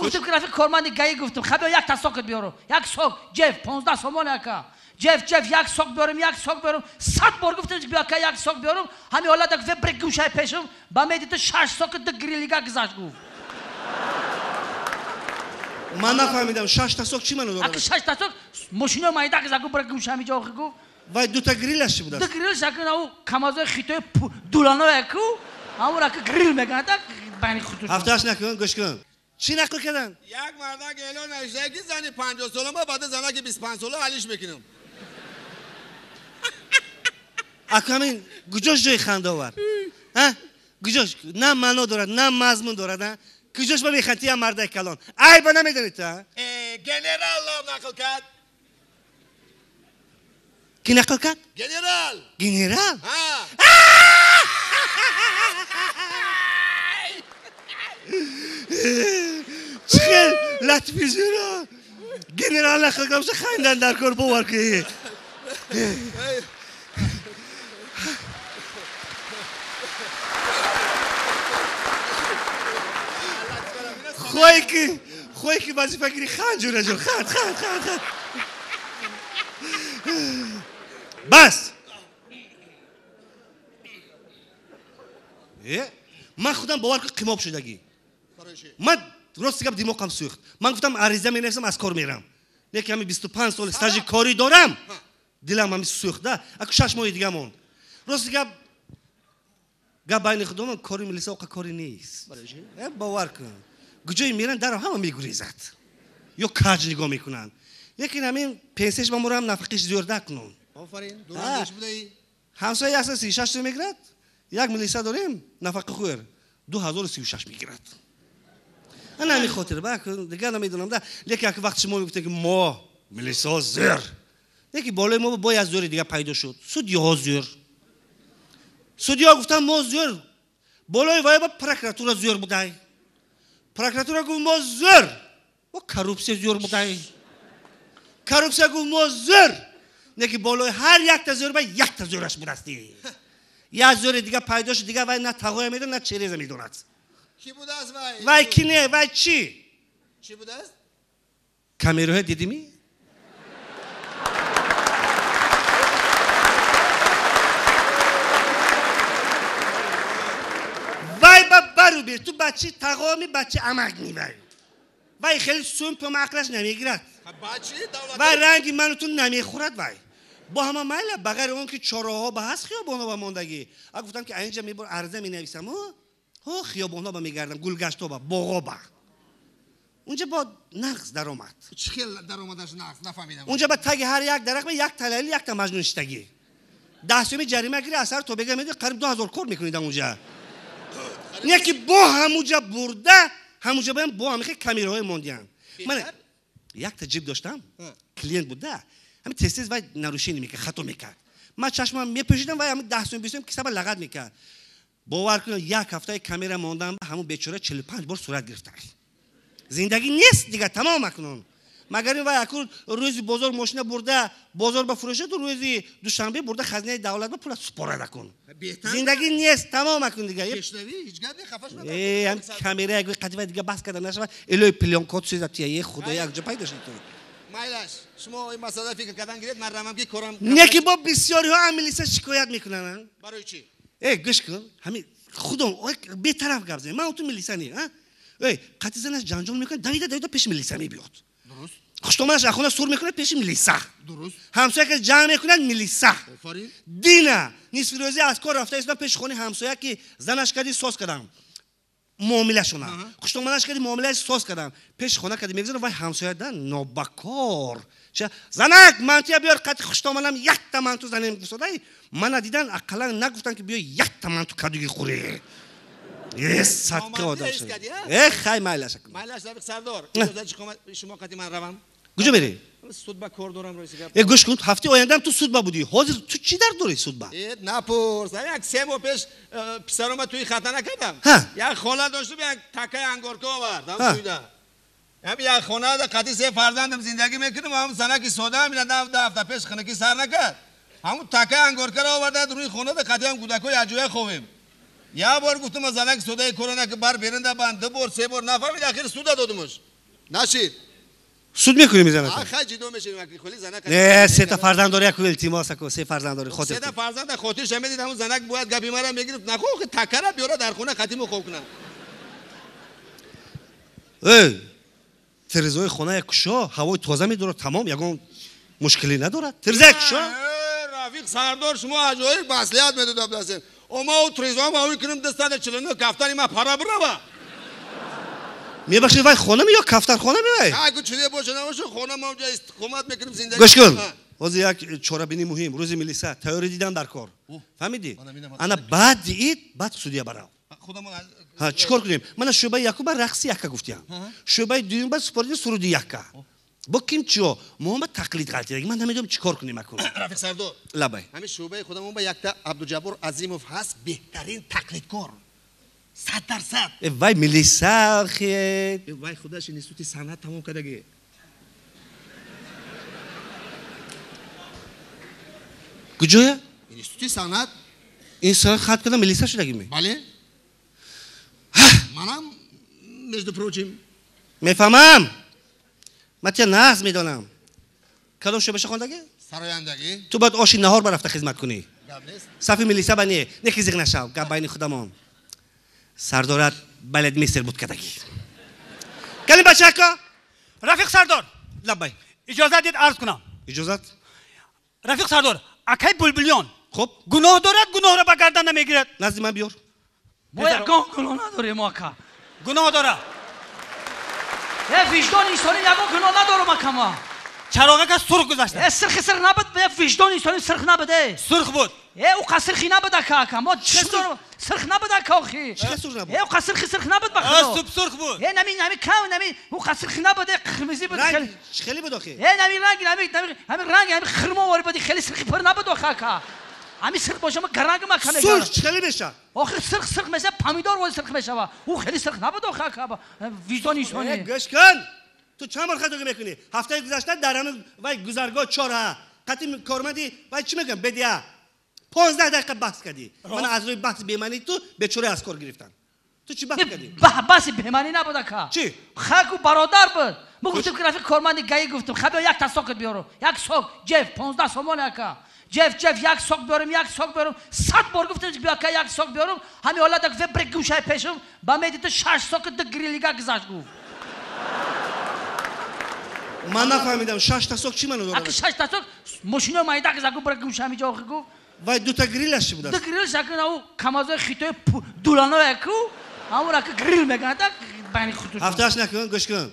Гуфтам ки рафиқ корманди ГАИ гуфтам, хаб як та сокет биёру. Як сок, ҷеф, 15 сомон яка. Ҷеф, ҷеф, як сок биёрам, як сок биёрам. 100 бор гуфтам ки биё ка як сок биёрам. Ҳамин ҳолата гуфт бир гӯшаи пешам, ба меди ту 6 сок ду грилига гузашт гуфт. Ман нафаҳмидам, 6 та сок чӣ маъно дорад? Аки 6 та сок мошино майда гузашт гуфт бир гӯша ҳамин ҷо охир гуфт. Вай дута грилаш чӣ будааст? Ду грилаш аки ау камазои хитои дуланое аку, ҳамон аки грил мекунад байни худашон. Ҳафтааш накун, гӯш кун. Чӣ нақл карданд? Як мардак эълон навишта ки зани 50 сола ма баъд занаки 25 сола алиш мекунам. Аку ҳамин куҷош ҷои хандаовар? Ҳа? Куҷош? На маъно дорад, на мазмун дорад, ҳа? Куҷош ба механди я мардаи калон? Айба намедонед ту, ҳа? Генерал ном нақл кард. Ки нақл кард? Генерал. Генерал? Ҳа. Чӣ хел латифи зӯро! Генерал нақл кард, хандан дар кор бовар кунед. Хоҳе ки вазифа гирӣ, ханд ҷураҷон, ханд, ханд, ханд, ханд. Бас! Ман худам бовар кун қимоб шудагӣ. Ман рости гап димоқам сӯхт. Ман гуфтам ариза менависам, аз кор мерам. Лекин ҳамин 25 сол стажи корӣ дорам, дилам ҳамин сӯхта. Аку 6 моҳи дига монд. Рости гап, гап байни худомон, кори милиса оқа кори нест. Бовар кун. Куҷое меран, дарро ҳама мегурезад. Ё каҷ нигоҳ мекунанд. Лекин ҳамин пенсияш ба мурам нафақиш зиёрда кунун. Офарин, дурандеш будаӣ. Ҳамсоя 136 сом мегирад, як милиса дорем, нафақахӯр 2036 мегирад. Ана ҳамин хотир, ба дигар намедонам да, лекин як вақт шумо мегуфтед ки мо милисаҳо зӯр. Лекин болои мо бо як зӯри дигар пайдо шуд. Судиёҳо зӯр. Судиёҳо гуфтанд мо зӯр. Болои вай ба прокуратура зӯр будай. Прокуратура гуфт мо зӯр. О коррупсия зӯр будай. Коррупсия гуфт мо зӯр. Лекин болои ҳар якта зӯр ба якта зӯраш будасти. Як зӯри дигар пайдо шуд, дигар вай на тағоя медонад, на череза медонад. Ки будааст вай? Вай ки не, вай чӣ? Чӣ будааст? Камераҳо дидимӣ? Вай ба бару бир, ту бачи тағоми, бачи амак мевай. Вай хеле сум пӯма ақлаш намегирад. Вай ранги ману ту намехӯрад вай. Бо ҳама майла, ба ғайри он ки чораҳо ба ҳаст хиёбонҳо ба мондагӣ. А гуфтам ки айнҷа мебор арза менависам, ҳо хиёбонҳо ба мегардам, гулгаштҳо ба, боғҳо ба. Унҷа бо нағз даромад. Чӣ хел даромадаш нағз? Нафаҳмидам. Унҷа ба таги ҳар як дарахт ба як талали, якта маҷнун шиштагӣ. 10 сӯми ҷарима гири, аз сар то бега медиҳ, қариб 2000 кор мекунед унҷа. Не ки бо ҳамуҷа бурда, ҳамуҷа баям бо ҳамихе камераҳое мондиям. Ман якта ҷиб доштам, клиент буда, ҳамин тез-тез вай нарушение мекард, хато мекард. Ман чашмам мепӯшидам, вай ҳамин 10 сӯм 20 сӯм кисаба лағат мекард. Бовар кунед, як ҳафтаи камера мондам, ҳамун бечора 45 бор сурат гирифта. Зиндагӣ нест дигар, тамом акнун. Магар ин вай акун рӯзи бозор мошина бурда, бозор ба фурӯшад, рӯзи душанбе бурда хазинаи давлат ба пула супорад акун. Зиндагӣ нест, тамом акун дигар. Пешнавӣ ҳеҷ гап не, хафа шуд. Ҳам камера як қадима дигар баҳс карда нашавад, элои плёнкот сӯзад тия, худо як ҷо пайдо шуд. Майлаш, шумо ин масъала фикр кардан гиред, ман рамам ки корам. Не ки бо бисёриҳо ҳам милиса шикоят мекунанд. Барои чӣ? Гӯш кун, ҳамин худом бетараф гап занем. Ман ту милиса не, а? Қатъи занаш ҷанҷол мекунад, давида давида пеши милиса мебиёд. Дуруст. Хуштоманаш аз хона сур мекунад пеши милиса. Дуруст. Ҳамсоя ки ҷанг мекунад милиса. Офарин. Дина нисфи рӯзӣ аз кор рафта истодам пеши хонаи ҳамсоя ки занаш кади соз кардам. Муомилашона. Хуштоманаш кади муомилаи соз кардам. Пеши хона кади мегузарам, вай ҳамсоя да нобакор. Занак, мантуя биёр, қатъи хуштоманам якта манту занем гуфтодай. Мана дидан ақаллан нагуфтан ки биё якта манту кадуги хӯрӣ. Садқа одам шуд. Хай майлаш. Майлаш Рафиқ Сардор, иҷозат шумо қатъи ман равам. Куҷо мерӣ? Суд ба кор дорам рости гап. Гӯш кун, ҳафтаи ояндаам ту суд ба будӣ. Ҳозир ту чӣ дард дорӣ суд ба? Напурс. Як 3 моҳ пеш писарома туи хата накардам. Як хола доштум, як такаи ангорка овард, ҳам туйда. Ҳам як хонада қатъи 3 фарзандам зиндагӣ мекунам, ҳам занаки содаам ина 10 ҳафта пеш хунукӣ сар накард. Ҳамун такаи ангоркаро овардад рӯи хонада қатъи ҳам кӯдакҳо якҷоя ховем. Як бор гуфтам аз занаки содаи корона ки бар берунда банд, 2 бор, 3 бор нафаҳмид, ахир суда додумаш. Нашид. Суд мекунӣ мезанад. Хай ҷидо мешавем акли холи занак. Не, се та фарзанд дорӣ, яку илтимос аку, се фарзанд дорӣ, хотир. Се та фарзанд хотир шамедид, ҳамун занак бояд гапи мара мегирифт. Нахо такара биёра дар хона хатиму хоб кунам. Эй, тирезаи хона як кушо, ҳавои тоза медорад, тамом, ягон мушкилӣ надорад. Тиреза кушо. Рафиқ сардор, шумо аҷоиб маслиҳат медодам дастем. Ома у трезам авӣ кунам дастада 49 кафтани ма пара бирава. Мебахшед, вай хона ми ё кафтархона ми вай? Ҳа, чизе боша набоша, хона ма онҷа истиқомат мекунем, зиндагӣ. Гӯш кун. Ҳозир як чорабини муҳим, рӯзи милиса, тайёрӣ дидам дар кор. Фаҳмидӣ? Ана баъди ид, баъд судия барав. Ҳа, чӣ кор кунем? Мана шӯъбаи якум ба рақси якка гуфтиям. Шӯъбаи дуюм ба супоридани суруди якка. Бо ким чиё? Мо тақлид ғалтидаги. Ман намедонам чӣ кор кунем акун. Рафиқ сардор. Лабай. Ҳамин шӯъбаи худамон ба якта Абдуҷаббор Азимов ҳаст, беҳтарин тақлидкор. 100%. Вай милиса хе. Вай худаш институти санъат тамом кардаги. Куҷоя? Институти санъат. Ин санъат хат карда милиса шудаги ми? Бале. Манам, между прочим. Мефаҳмам. Ман тия нағз медонам. Кадом шӯъбаша хондаги? Сарояндагӣ. Ту бояд оши наҳор барафта хизмат кунӣ. Гап нест. Сафи милиса ба не, не ки зиқ нашав, гап байни худамон. Сардорат балетмейстер буд кадаги. Калим бачако? Рафиқ сардор. Лабай. Иҷозат дид арз кунам. Иҷозат? Рафиқ сардор, акай Булбулён. Хуб. Гуноҳ дорад, гуноҳро ба гардан намегирад. Назди ман биёр. Мо ягон гуноҳ надорем, ака. Гуноҳ дорад. Э, виҷдони инсонӣ ягон гуноҳ надорам, акама. Чароғака сурх гузашта. Э, сирхи сирх набуд, э, виҷдони инсонӣ сирх набуд, э. Сурх буд. Э, ӯ қасирхи набуд, ака, ака. Мо чӣ сирх набуд, ака, охи. Чӣ сурх набуд? Э, ӯ қасирхи сирх набуд, ба худо. Суб сурх буд. Э, нами, нами кам, нами, ӯ қасирхи набуд, э, қирмизӣ буд. Ранг хеле буд, охи. Э, нами ранг, нами, нами, ҳамин ранг, ҳамин хирмо вори буд, хеле сирхи пур набуд, охи, ака. Ҳамин сирх боша, ма гаранг ма каме. Сурх чӣ хеле мешавад? Охи сирх сирх мешавад, помидор вори сирх мешавад. Ӯ хеле сирх набуд, охи, ака. Виҷдони инсонӣ. Гӯш кун. Ту чанд бор хатогӣ мекунӣ? Ҳафтаи гузашта дар ҳамин вай гузаргоҳ чорҳа қатъи корманди вай чӣ мегӯям бедиа 15 дақиқа баҳс кардӣ. Ман аз рӯи баҳси бемаънии ту бечора аз кор гирифтам. Ту чӣ баҳс кардӣ? Баҳси бемаънӣ набуд, ака. Чӣ? Хаку бародар буд. Мо гуфтем ки рафиқ корманди гаӣ гуфтем, ха биё як та сокат биёру. Як сок, ҷеф 15 сомон, ака. Ҷеф, ҷеф, як сок биёрам, як сок биёрам. 100 бор гуфтем биё ака як сок биёрам. Ҳамин ҳолат гуфт бир гӯшаи пешам ба меди ту 6 сок ду грилига гузашт гуфт. Ман нафаҳмидам 6 та сок чӣ маъно дорад? Ака 6 та сок мошинои майда гузашт гуфт бир гӯша ҳамин ҷо охи гуфт. Вай ду та грилаш чӣ будааст? Ду грилаш ака ав камазои хитои дуланое ку, ҳамон ака грил мекунад байни худашон. Ҳафтааш накун, гӯш кун.